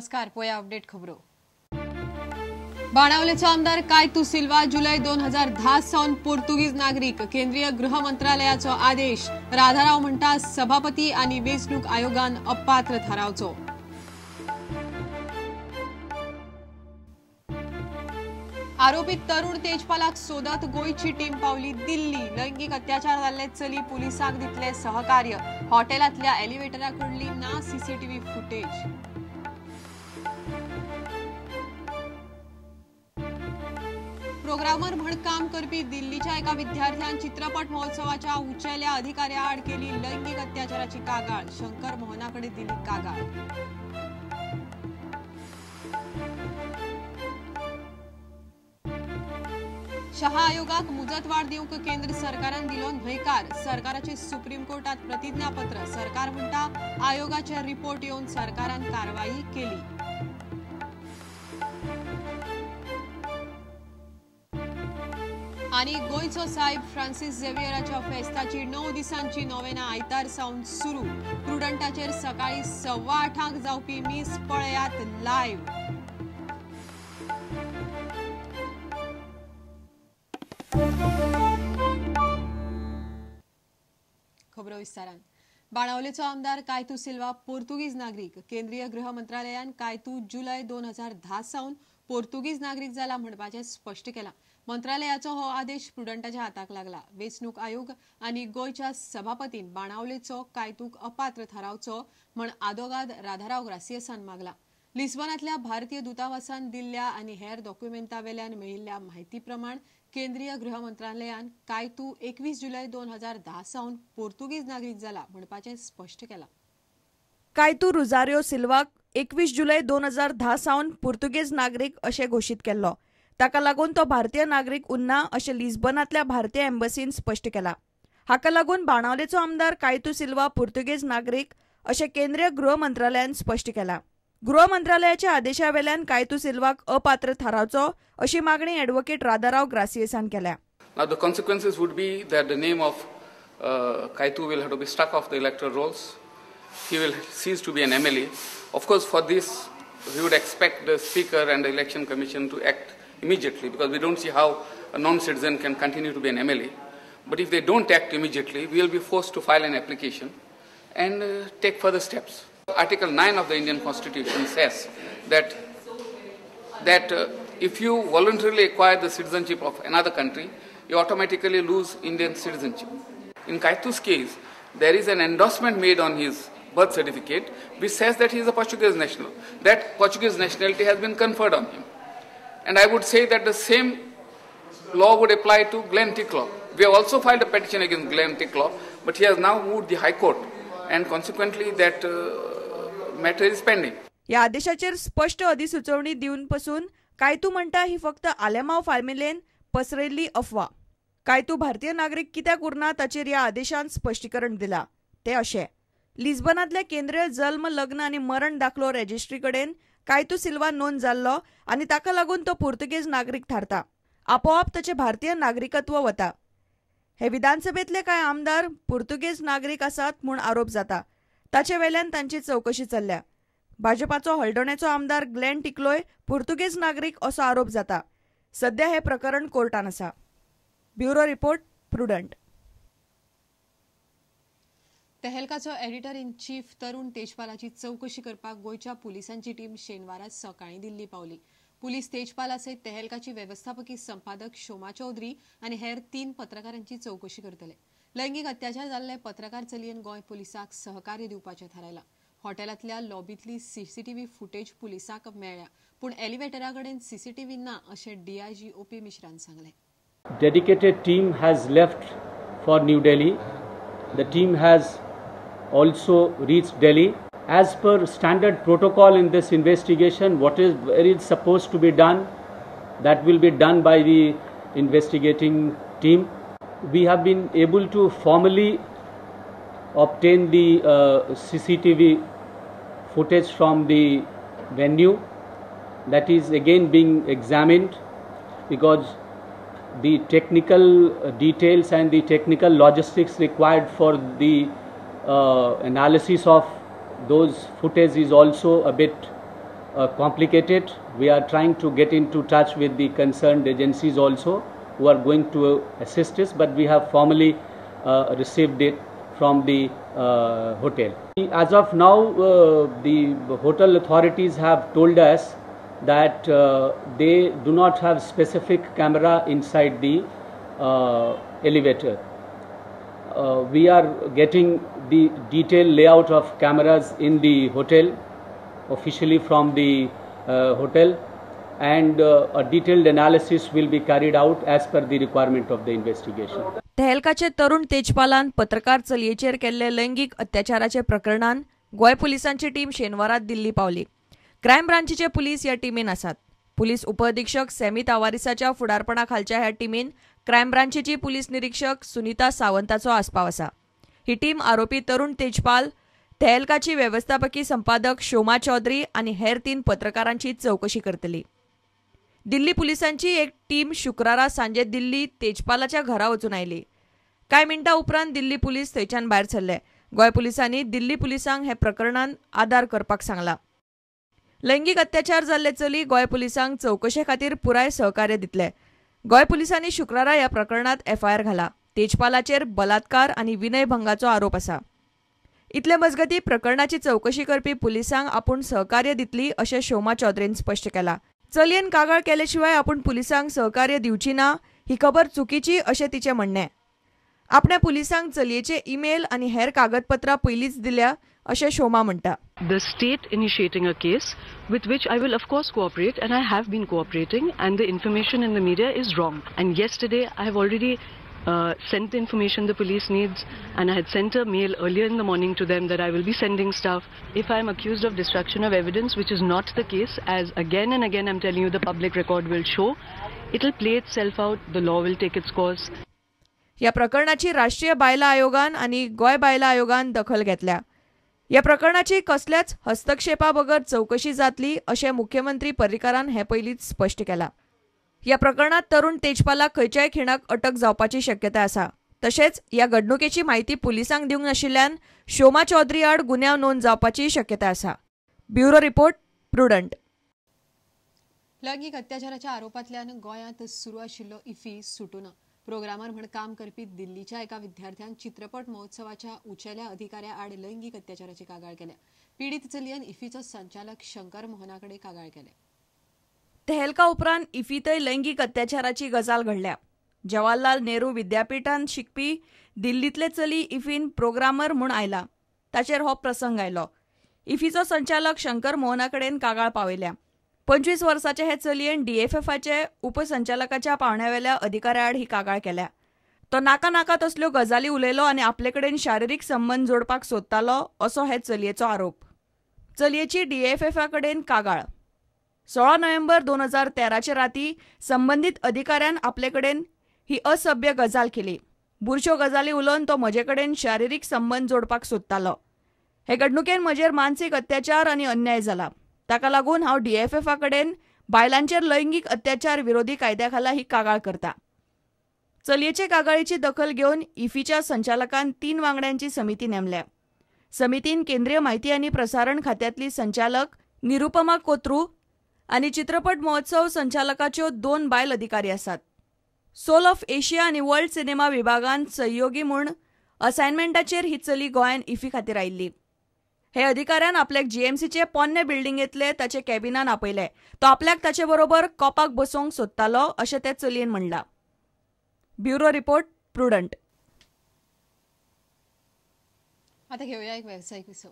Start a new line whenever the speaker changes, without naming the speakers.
नमस्कार, पोया अपडेट खबरो. बाणावलेचो आमदार कायतू सिल्वा जुलै 2010 सावन पोर्तुगीज नागरीक. केंद्रीय गृह मंत्रालयाचो आदेश. राधाराव म्हणटा सभापती आनी वेंचणूक आयोगान अपात्र थारावचो. आरोपी तरुण तेजपालाक सोदत गोंयची टीम पावली दिल्ली. लैंगिक अत्याचार जाल्ले चली पुलिसांक दितले सहकार्य. हॉटेलांतल्या एलिवेटरा कडली ना सीसीटीव्ही फुटेज. प्रोग्रामर म्हण काम करपी दिल्लीच्या एका विद्यार्थ्यान चित्रपट महोत्सवाच्या उंचेल्या अधिकाऱ्याआड केली लैंगिक अत्याचाराची कागाळ. शंकर मोहनाकडे दिली कागाळ. शहा आयोगाक मुजतवाढ दिवंक केंद्र सरकारान दिलो न्हयकार. सरकाराचे सुप्रीम कोर्टात प्रतिज्ञापत्र. सरकार म्हणटा आयोगाचे रिपोर्ट येवन सरकारान कारवाई केली. आनी गोंयचो साहेब फ्रांसिस झेवियराच्या फेस्ताची 9 दिसांची नोवेना आयतार सावन सुरू. प्रुडंटाचेर सकाळी 8:15 जावपी मीस पळयात लायव्ह. खबरो विस्तारान. बाणावलेचो आमदार कायतू सिल्वा पोर्तुगीज नागरीक. केंद्रीय गृह मंत्रालयान कायतू जुलै 2010 सावन पोर्तुगीज नागरीक जाला म्हणपाचें स्पश्ट केलां. मंत्रालयाचो हो आदेश प्रुडंटाच्या हाताक लागला. वेंचणूक आयोग आनी गोंयच्या सभापतीन बाणावलेचो कायतूक अपात्र थारावचो म्हण आदोगाद राधाराव ग्रासियसान मागला. लिस्बनांतल्या भारतीय दूतावासान दिल्ल्या आनी हेर डॉक्युमेंटा वेल्यान मेळिल्ल्या म्हायती प्रमाण केंद्रीय गृह मंत्रालयान कायतू 21 जुलै 2010 सावन पोर्तुगीज नागरीक जाला म्हणपाचें स्पश्ट केलां.
कायतू रुजारियो सिल्वाक 21 जुलै 2010 सावन पुर्तुगेज नागरीक अशें घोशीत केल्लो. ताका लागून तो भारतीय नागरीक उरना अशें लिस्बनांतल्या भारतीय एम्बसीन स्पश्ट केलां. हाका लागून बाणावलेचो आमदार कायतू सिल्वा पुर्तुगेज नागरीक अशें केंद्रीय गृह मंत्रालयान स्पश्ट केलां. गृह मंत्रालयाच्या आदेशा वेल्यान कायतू सिल्वाक अपात्र थारावचो अशी मागणी ॲडव्होकेट राधाराव ग्रासियसान केल्या.
Now the consequences would be that the name of Caitu will have to be struck off the electoral rolls. He will cease to be an MLA. Of course, for this we would expect the Speaker and the Election Commission to act immediately, because we don't see how a non-citizen can continue to be an MLA. But if they don't act immediately, we will be forced to file an application and take further steps. Article 9 of the Indian Constitution says that if you voluntarily acquire the citizenship of another country, you automatically lose Indian citizenship. In Caitu's case, there is an endorsement made on his birth certificate which says that he is a Portuguese national. That Portuguese nationality has been conferred on him. And I would say that the same law would apply to Glenn Ticlo. We have also filed a petition against Glenn Ticlo, but he has now moved the High Court, and consequently that matter is pending.
ह्या आदेशाचेर स्पश्ट अधिसुचोवणी दिवन पसून कायतू म्हणटा ही फक्त आलेमाव फामिलेन पसरयल्ली अफवा. कायतू भारतीय नागरीक कित्याक उरना ताचेर ह्या आदेशान स्पश्टीकरण दिलां. ते अशें, लिस्बनांतल्या केंद्रीय जल्म लग्न आनी मरण दाखलो रजिस्ट्री कडेन कायतू सिल्वा नोंद जाल्लो आनी ताका लागून तो पुर्तुगेज नागरीक थारता. आपोआप ताचें भारतीय नागरिकत्व वता. हे विधानसभेतले कांय आमदार पुर्तुगेज नागरीक आसात म्हूण आरोप जाता. ताचे वेल्यान तांची चवकशी चल्ल्या. भाजपाचो हळदोणेचो आमदार ग्लेन टिकलोय पुर्तुगेज नागरीक असो आरोप जाता. सध्या हे प्रकरण कोर्टान आसा. Bureau report, Prudent.
तेहलकाचो editor in chief तरुण तेजपालाची चवकशी करपाक गोंयच्या पुलिसांची टीम शेनवारा सकाळीं दिल्ली पावली. पुलीस तेजपाला सयत तेहलकाची वेवस्थापकी संपादक शोमा चौधरी आनी हेर 3 पत्रकारांची चवकशी करतले. लैंगिक अत्याचार जाल्ले पत्रकार चलयेन गोंय पुलिसाक सहकार्य दिवपाचें थारायलां. हॉटेलांतल्या लॉबींतली सीसीटीव्ही फुटेज पुलिसांक मेळ्ळ्या, पूण एलिवेटरा कडेन सीसीटीव्ही ना अशें डीआयजी ओपी मिश्रान सांगलें.
Dedicated team has left for New Delhi. The team has also reached Delhi. As per standard protocol in this investigation, what is where is supposed to be done, that will be done by the investigating team. We have been able to formally obtain the CCTV footage from the venue. That is again being examined, because the technical details and the technical logistics required for the analysis of those footage is also a bit complicated. We are trying to get into touch with the concerned agencies also who are going to assist us, but we have formally received it from the hotel. As of now, the hotel authorities have told us that they do not have specific camera inside the elevator. We are getting the detailed layout of cameras in the hotel officially from the hotel, and a detailed analysis will be carried out as per the requirement of the investigation.
तेहलकाचे तरुण तेजपालान पत्रकार चलयेचेर केल्ले लैंगीक अत्याचाराचे प्रकरणान Goa पुलिसांची team शेनवारात दिल्ली पावली. Crime ब्रांचीचे police ह्या टिमीन आसात. Police उपअधिक्षक Sammy तावारीसाच्या फुडारपणा खालच्या ह्या टिमीन क्रायम ब्रांचीची पुलीस निरीक्षक सुनीता सावंताचो आस्पाव आसा. ही टीम आरोपी तरुण तेजपाल, तेहलकाची वेवस्थापकी संपादक शोमा चौधरी आनी हेर 3 पत्रकारांची चवकशी करतली. दिल्ली पुलिसांची एक टीम शुक्रारा सांजे दिल्ली तेजपालाच्या घरा वचून आयली. कांय मिनटां उपरांत दिल्ली पुलीस थंयच्यान भायर सरले. गोंय पुलिसांनी दिल्ली पुलिसांक हे प्रकरणान आदार करपाक सांगला. लैंगीक अत्याचार जाल्ले चली गोंय पुलिसांक चवकशे खातीर पुराय सहकार्य दितले. गोंय पुलिसांनी शुक्रारा ह्या प्रकरणात एफआयआर घाला. तेजपालाचेर बलात्कार आनी विनयभंगाचो आरोप आसा. इतले मजगती प्रकरणाची चवकशी करपी पुलिसांक आपूण सहकार्य दितली अशें शोमा चौधरीन स्पश्ट केला. चलयेन कागाळ केले शिवाय आपूण पुलिसांक सहकार्य दिवची ना ही खबर चुकीची अशें तिचें म्हणणें. आपणे पुलिसांक चलयेचे ईमेल आनी हेर कागदपत्रां पयलींच दिल्या अशें शोमा म्हणटा.
The state initiating a case with which I will of course cooperate, and I have been cooperating, and the information in the media is wrong. And yesterday I have already sent the information the police needs, and I had sent a mail earlier in the morning to them that I will be sending stuff. If I am accused of destruction of evidence, which is not the case, as again and again I am telling you the public record will show, it will play itself out, the law will take its course.
ह्या प्रकरणाची राष्ट्रीय बायलां आयोगान आनी गोंय बायलां आयोगान दखल घेतल्या. ह्या प्रकरणाची कसल्याच हस्तक्षेपा बगर चवकशी जातली अशें मुख्यमंत्री पर्रीकारान हे पयलींच स्पश्ट केलां. ह्या प्रकरणात तरुण तेजपालाक खंयच्याय खिणाक अटक जावपाची शक्यताय आसा. तशेंच ह्या घडणुकेची म्हायती पुलिसांक दिवंक नाशिल्ल्यान शोमा चौधरी आड गुन्यांव नोंद जावपाची शक्यताय आसा. Bureau report, Prudent.
लैंगीक अत्याचाराच्या आरोपांतल्यान गोंयांत सुरू आशिल्लो इफी सुटूना. प्रोग्रामर म्हण काम करपी दिल्लीच्या एका विद्यार्थ्यान चित्रपट महोत्सवाच्या उंचेल्या अधिकाऱ्या आड लैंगीक अत्याचाराची कागाळ केल्या. पीडित चलयेन इफीचो संचालक शंकर मोहना कडेन कागाळ केल्या.
तेहलका उपरांत इफीतय लैंगीक अत्याचाराची गजाल घडल्या. जवाहरलाल नेहरू विद्यापीठांत शिकपी दिल्लींतले चली इफीन प्रोग्रामर म्हूण आयला ताचेर हो प्रसंग आयलो. इफीचो संचालक शंकर मोहना कडेन कागाळ पावयल्या. 25 वर्साचे हे चलयेन डीएफएफाचे उपसंचालकाच्या पावण्यावेल्या अधिकाऱ्याआड ही कागाळ केल्या. तो नाका नाका तसल्यो गजाली उलयलो आनी आपले कडेन शारिरीक संबंद जोडपाक सोदतालो असो हे चलयेचो आरोप. चलयेची डीएफएफा कडेन कागाळ 16 नोव्हेंबर 2013 राती संबंदीत अधिकाऱ्यान आपले कडेन ही असभ्य गजाल केली. बुरश्यो गजाली उलोवन तो म्हजे कडेन शारिरीक संबंद जोडपाक सोदतालो. हे घडणुकेन म्हजेर मानसीक अत्याचार आनी अन्याय जाला. ताका लागून हांव डीएफएफा कडेन बायलांचेर लैंगीक अत्याचार विरोधी कायद्या खाला ही कागाळ करता. चलयेचे कागाळीची दखल घेवन इफीच्या संचालकान 3 वांगड्यांची समिती नेमल्या. समितीन केंद्रीय माहिती आनी प्रसारण खात्यांतली संचालक निरुपमा कोत्रू आनी चित्रपट महोत्सव संचालकाच्यो 2 बायल अधिकारी आसात. सोल ऑफ एशिया आनी वर्ल्ड सिनेमा विभागान सहयोगी म्हूण असायनमेंटाचेर ही चली गोंयान इफी खातीर आयिल्ली. हे अधिकाऱ्यान आपल्याक जीएमसीचे पोन्ने बिल्डिंगेंतले ताचे कॅबिनान आपयले. तो आपल्याक ताचे बरोबर कोपाक बसोवंक सोदतालो अशें ते चलयेन म्हणलां. Bureau report, Prudent.
आता घेऊया एक व्यावसायिक विसव.